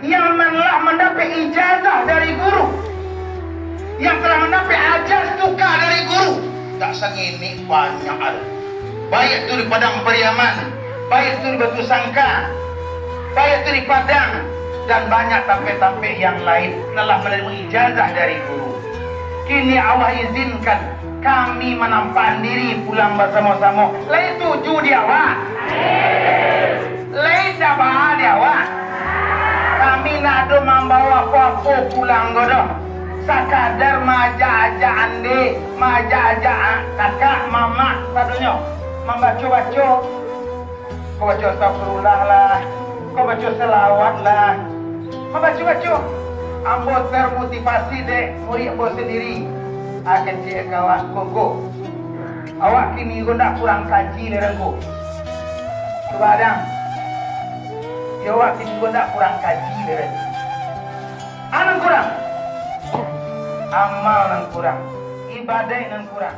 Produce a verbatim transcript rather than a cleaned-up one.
yang telah mandapek ijazah dari guru, yang telah mandapek ajaz tuka dari guru. Tak sangini banyak ado. Baik tu di Padang Pariaman, baik tu di Batu Sangka, baik tu di Padang, dan banyak tampek-tampek yang lain telah manarimo ijazah dari guru. Kini Allah izinkan kami manampaan diri pulang basamo-samo. Lai tuju di awak? Lai daba di awak? Kami ndak ado mambawa apo-apo pulang ko doh. Sakadar maajak-ajak ande, maajak-ajak kakak, mamak, sadonyo. Mambaco-baco. Ko baco astagfirullah lah. Ko baco salawat lah. Mambaco-baco. Ambo termotivasi dek murid ambo sandiri. Ah, kecek kawan ko, ko. Awak kini ko ndak kurang kaji lai, Ngku. Cubo, Dang. Yo, awak kini ko ndak kurang kaji lai, Dang. A nan kurang? Amal nan kurang. Ibadaik nan kurang.